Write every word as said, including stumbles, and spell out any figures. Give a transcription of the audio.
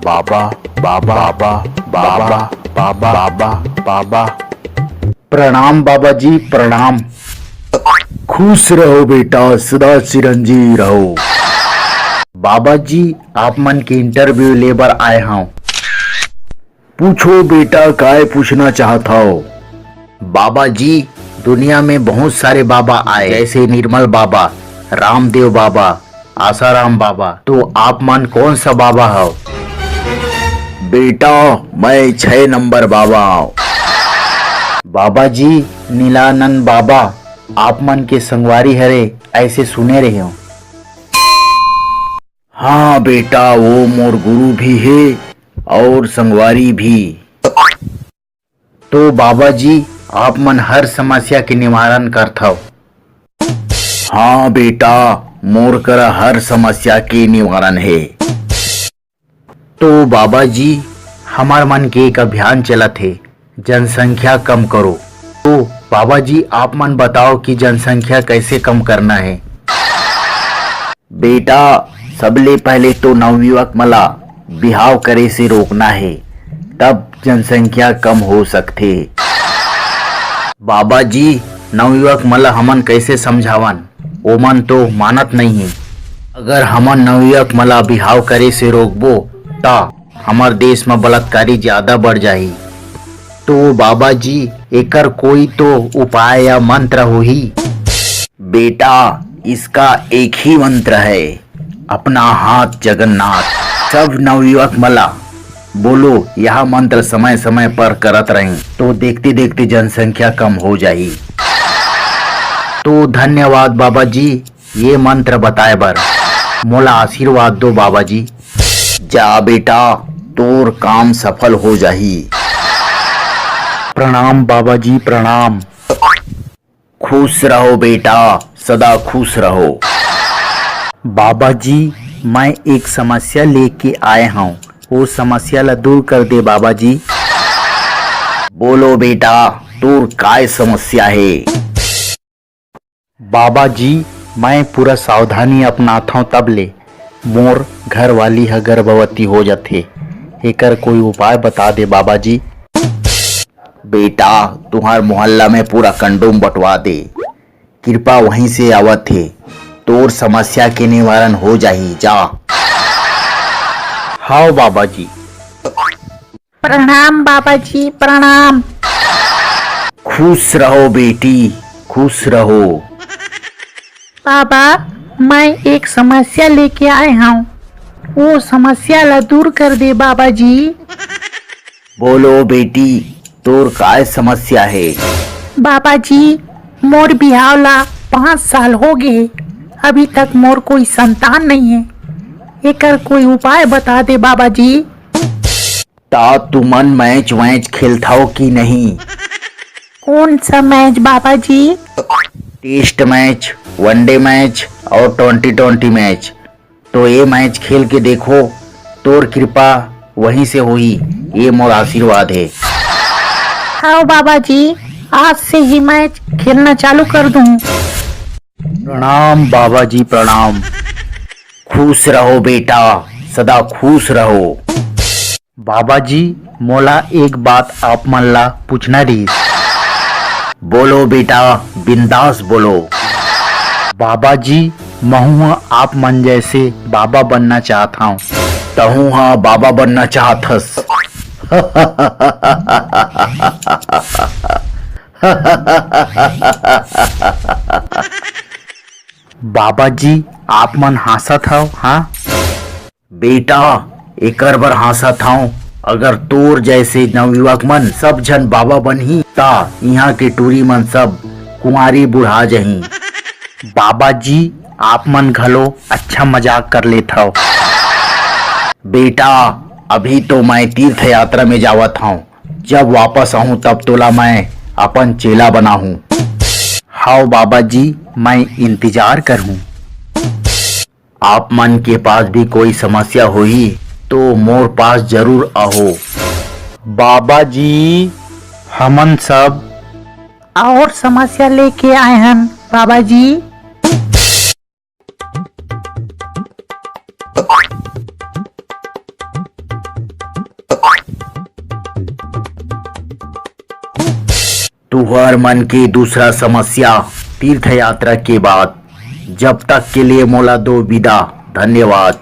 बाबा, बाबा, बाबा, बाबा, बाबा, बाबा, बाबा। प्रणाम बाबा जी, प्रणाम। खुश रहो बेटा, सदा चिरंजीवी रहो। बाबा जी, आप मन के इंटरव्यू ले बर आए हंव। पूछो बेटा, काय पूछना चाहत हव? बाबा जी, दुनिया में बहुत सारे बाबा आए, जैसे निर्मल बाबा, रामदेव बाबा, आसाराम बाबा, तो आप मन कौन सा बाबा हव? बेटा, मैं छह नंबर बाबा हव। बाबा जी, नीलानंद बाबा आप मन के संगवारी हरे, ऐसे सुने रहे हंव। हाँ बेटा, वो मोर गुरु भी हे और संगवारी भी। तो बाबा जी, आप मन हर समस्या के निवारण करथव। हाँ बेटा, मोर करा हर समस्या के निवारण हे। तो बाबा जी, हमर मन के एक अभियान चलत हे, जनसंख्या कम करो। तो बाबा जी, आप मन बताओ कि जनसंख्या कैसे कम करना हे? बेटा, सबले पहले तो नवयुवक मन ला बिहाव करे से रोकना हे, तब जनसंख्या कम हो सकथे। बाबा जी, नवयुवक मन ला हमन कैसे समझावन? ओमन तो मानत नइ हे। अगर हमन नवयुवक मन ला बिहाव करे से रोकबो, त हमर देश म बलात्कारी ज्यादा बढ़ जाही। तो बाबा जी, एकर कोई तो उपाय या मंत्र होही? बेटा, इसका एक ही मंत्र है, अपना हाथ जगन्नाथ। सब नवयुवक मन ला बोलो, यह मंत्र समय समय पर करत रहें, तो देखते देखते जनसंख्या कम हो जाही। तो धन्यवाद बाबा जी, ये मंत्र बताए बर। मोला आशीर्वाद दो बाबा जी। जा बेटा, तोर काम सफल हो जाही। प्रणाम बाबा जी, प्रणाम। खुश रहो बेटा, सदा खुश रहो। बाबा जी, मैं एक समस्या लेके आए हंव, वो समस्या ला दूर कर दे बाबा जी। बोलो बेटा, तोर काय समस्या हे? बाबा जी, मैं पूरा सावधानी अपनाथंव, तब ले मोर घरवाली ह गर्भवती हो जाथे, एकर कोई उपाय बता दे बाबा जी। बेटा, तुंहर मोहल्ला में पूरा कंडोम बंटवा दे, कृपा वहीं से आवत हे, तोर समस्या के निवारण हो जाही, जा। हाव बाबा जी। प्रणाम बाबा जी, प्रणाम। खुश रहो बेटी, खुश रहो। बाबा, मैं एक समस्या लेके आए हंव, वो समस्या ला दूर कर दे बाबा जी। बोलो बेटी, तोर काय समस्या हे? बाबा जी, मोर बिहाव ला पाँच साल हो गे हे, अभी तक मोर कोई संतान नइ हे, एकर कोई उपाय बता दे बाबा जी। ता तुमन मैच वैच खेलथव कि नहीं? कौन सा मैच बाबा जी? टेस्ट मैच, वनडे मैच और ट्वेंटी ट्वेंटी मैच। तो ये मैच खेल के देखो, तोर कृपा वहीं से होही, ये मोर आशीर्वाद हे। हाव बाबा जी, आज से ही मैच खेलना चालू कर दूं। प्रणाम बाबा जी, प्रणाम। खुश रहो बेटा, सदा खुश रहो। बाबा जी, मोला एक बात आप मन ला पूछना रहिस। बोलो बेटा, बिंदास बोलो। बाबा जी, महूं ह आप मन जैसे बाबा बनना चाहत हंव। तहूं ह बाबा बनना चाहत हस। बाबा जी, आप मन हांसत हव, हाँ? बेटा, एकर बर हांसत हंव, अगर तोर जैसे नवयुवक मन सब झन बाबा बनही, ता इहां के टूरी मन सब कुंवारी बुढ़ा जहीं। बाबा जी, आप मन घलो अच्छा मजाक कर लेथव। बेटा, अभी तो मैं तीर्थ यात्रा में जावत हंव, जब वापस आहूं तब तोला मैं अपन चेला बनाहूं। हाव बाबा जी, मैं इंतजार करहूं। आप मन के पास भी कोई समस्या होही तो मोर पास जरूर आहो। बाबा जी, हमन सब और समस्या लेके आए हन बाबा जी। तुहर मन के दूसरा समस्या तीर्थ यात्रा के बाद। जब तक के लिए मोला दो विदा। धन्यवाद।